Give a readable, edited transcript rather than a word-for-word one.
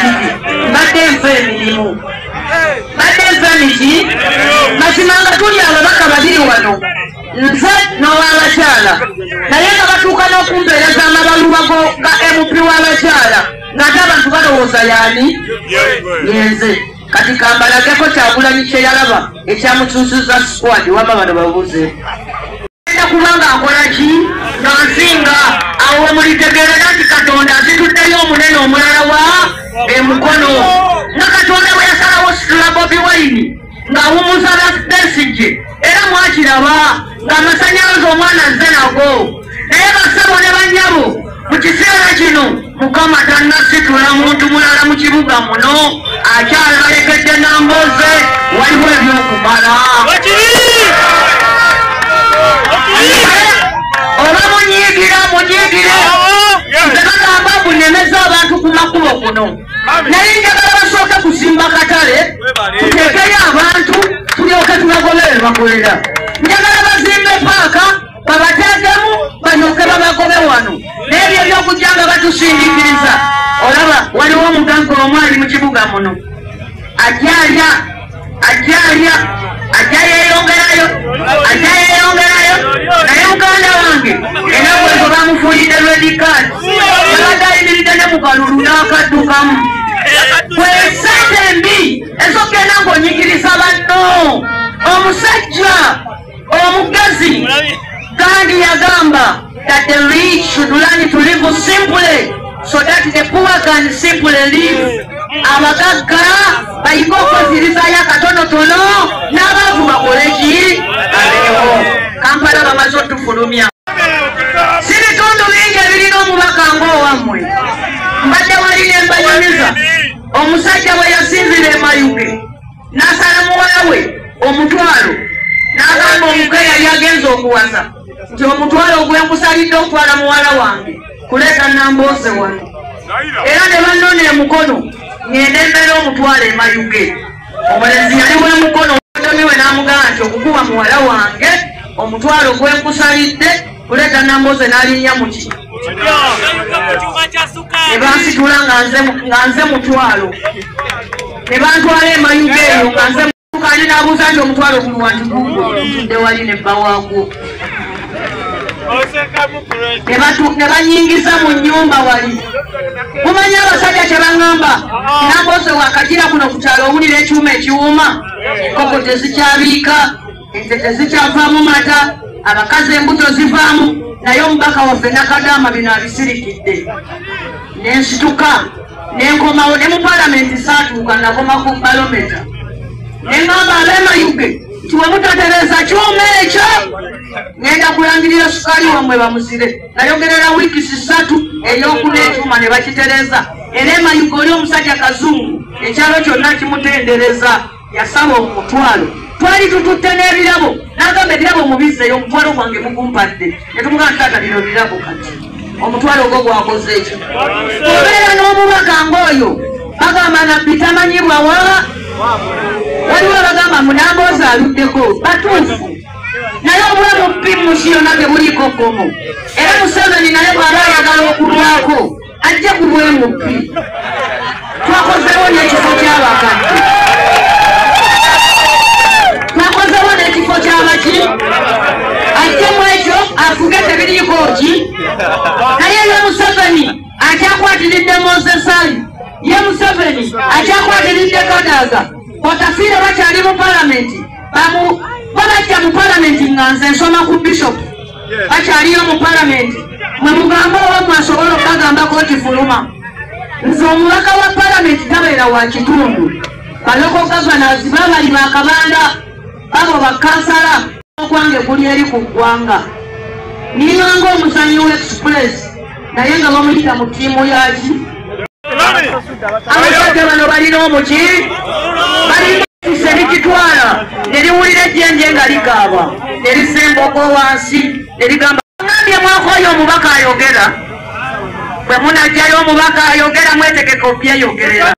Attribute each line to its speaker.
Speaker 1: disitulikiti mbadde nfa emirimu, mbadde nfa emiki. Mazima nga tuli ababaka babiri wano, nze n'ow'abakyala, naye nga batuuka n'okumpeereza amabaluwa ga MP w'abakyala ng'ate abantu balowooza yaani yenze. Kati kambalageko Kyagulanyi kye yalaba ekyamukyusiza squad. Wama bano babuze kubanga akola ki nga nsinga awo we mulitegeerera nti Katonda asituddeyo omunene omulala wa emukono. Nga Katonda bwe yasalawo situla Bobi Wine ng'awumuza Besigye, era mwakiraba ng'amasannyalaze omwana azze nago. Naye bassebo ne bannyabo, mu kiseera kino Mukama tannasitula muntu mulala mu kibuga muno, akyalalekedde Nambooze, waliwo ebyokumala. Oba munyiigira munyiigire, nze bagamba mbu nnemeza abantu ku makubo kuno, naye njagala basooke kusimba katale tuteekeyo abantu tulyoke tubagobere bakolera. Njagala bazimbe paaka babateekemu balyoke babagobe wano. Naye ebyo ebyokujja nga batusindiikiriza, olaba waliwo omugagga omu ali mu kibuga muno ajja alya, ajja alya, ajja yeeyongerayo, ajja yeeyongerayo. Naye muganda wange ennaku ezo bamufuulidde red card, yabadde ayimiridde ne mu kalulu n'akaddukamu. Bwe ssente embi ezogenda ng'onyigiriza banno. Omusajja omugezi Gandhi yagamba that the rich should learn to live simply so that the poor can simply live. Abagagga bayige okwezirizayo akatonotono n'abaavu bakole ki? Babeewo. Kampala bamaze otufulumya. Si bitundu bingi ebirina omubaka ng'owammwe. Mbadde wali ne mbanyumiza omusajja bwe yasinzira e Mayuge n'asala muwala we omutwalo, n'agamba omuke yali agenze okuwasa nti omutwalo gwe nkusalidde okutwala muwala wange kuleeta Nambooze wano. Era ne bannona emukono ngende embeera omutwalo e Mayuge. Omulenzi yali w'emukono otomiwe n'amugamba nti okukuba muwala wange omutwalo gwe nkusalidde kuleeta Nambooze, n'alinnya muki ne bansitula nga nze mutwalo, ne bantwala e Mayuge eyo nga nze kali. N'abuuza nti omutwalo guluwa? Nti gugwo ntudde wali ne bba waagwo. Ne banyingiza mu nnyumba wali. Mumanyi abasajja kye baŋŋamba? Nambooze wakagira kuno ku kyalo owulira ekyuma ekiwuuma, enkoko tezikyabiika, ente tezikyavaamu mata, abakazi embuto zivaamu, naye omubaka waffe Nakadaama bino abisirikidde. Nensituka nenkomawo ne mu palamenti saatuuka, nakoma ku balometa. Neŋŋamba ab'emayuge nti we mutatereeza kyuma ekyo ŋŋenda kulangirira sukaali wammwe bamusire. Nayogerera wiikisi 3, eyokuna ekyuma ne bakitereeza. Era emayuge oli omusajja Kazungu ekyalo kyonna kimutendereza. Yasaba omutwalo, twali tututte n'ebirabo, n'agamba ebirabo mubizzeeyo, omutwalo gwange mugumpadde. Ne tumugamba nti taata bino birabo, kati omutwalo ogwo gwakoze ekyo. Obeera n'omubaka ng'oyo, bagamba nabbi tamanyibwa wa. Waliwo abagamba Munambooze aluddeko, batuufu, naye obulamu bbi yonna tebuliiko kkomo. Era Museveni naye bw'aba ayagala okulwako ajje ku bwemubbi. Twakozeewo n'ekifo ky'abakadde, twakozeewo n'ekifo ky'abaki, ajjemu ekyo afuge, tebiriiko ki. Naye ye Museveni akyakwatiridde Moses Ali, ye Museveni akyakwatiridde Kadaga, Otafiire bakyali mu palamenti, babajja mu palamenti nga nze nsoma ku Bishop, bakyaliyo mu palamenti. Mwe mugambe oba mwasobola okubagambako nti fuluma. Nze omubaka wa palamenti tabeera wa kitundu. Ba local governors babali bakabanda abo bakansala. Okwange kuli eri ku ggwanga, ninganga omuzanyi wa Express naye nga bamuyita mu ttiimu yaki. Abasajja bano balina omuki, balina erikitwala ne liwulira ejjenje nga likaaba ne lisembogo wansi ne ligamba ngambye mwakoyo omubaka ayogera. Bwe munajjayo omubaka ayogera mwetegeka obyeyogerera.